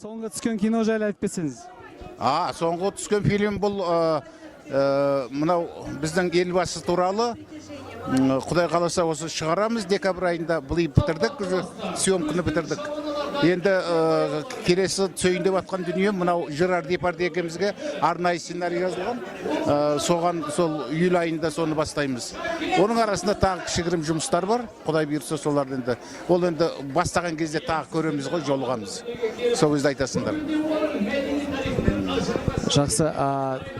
Соңғы түскен кино жайлы айтып кетсеңіз. Соңғы түскен фильм бұл мынау біздің Елбасы туралы. Құдай қаласа, осы шығарамыз декабрь айында. Былай бітірдік, уже съемканы бітірдік. Енді келесі түсейін деп жатқан дүние мынау Жерар Депардье екеумізге арнайы сценарий жазылған. Соған сол июль айында соны бастаймыз. Оның арасында тағы кішігірім жұмыстар бар. Құдай бұйырса, соларды енді, ол енді бастаған кезде тағы көреміз ғой, жолығамыз. Сол кезде айтасыңдар. Жақсы.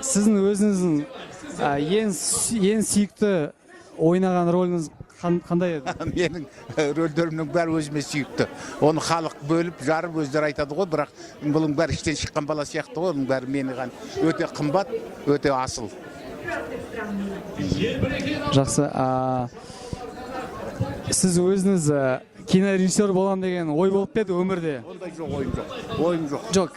Сіздің өзіңіздің ең сүйікті ойнаған рөліңіз қандай еді? Менің рөлдерімнің бәрі өзіме сүйікті. Оны халық бөліп жарып өздері айтады ғой, бірақ бұның бәрі іштен шыққан бала сияқты ғой. Оның бәрі маған өте қымбат, өте асыл. Жақсы. Сіз өзіңіз кинорежиссер болам деген ой болып па еді өмірде? Ондай жоқ, ойым жоқ, ойым жоқ. Жоқ,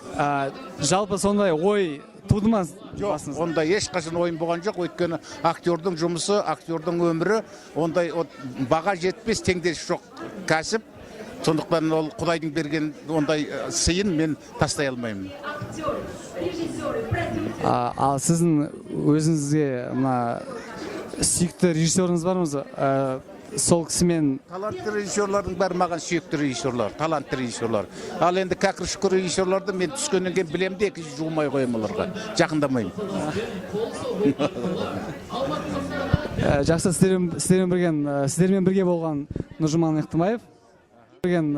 жалпы сондай ой туды ма Жоқ. басыңызда? Ондай ешқашан ойым болған жоқ, өйткені актердің жұмысы, актердің өмірі ондай от, баға жетпес, теңдесі жоқ кәсіп. Сондықтан ол Құдайдың берген ондай сыйын мен тастай алмаймын. Ал сіздің өзіңізге мына сүйікті режиссеріңіз бар ма? Сол кісімен Талантты режиссерлардың бәрі маған сүйікті режиссерлар, талантты режиссерлар. Ал енді кәкір шүкір режиссерларды мен түскеннен кейін білемін де, екінші жуымай қоямын, оларға жақындамаймын. Жақсы, сіздермен бірге болған Нұржұман Ықтымаев. Бірген.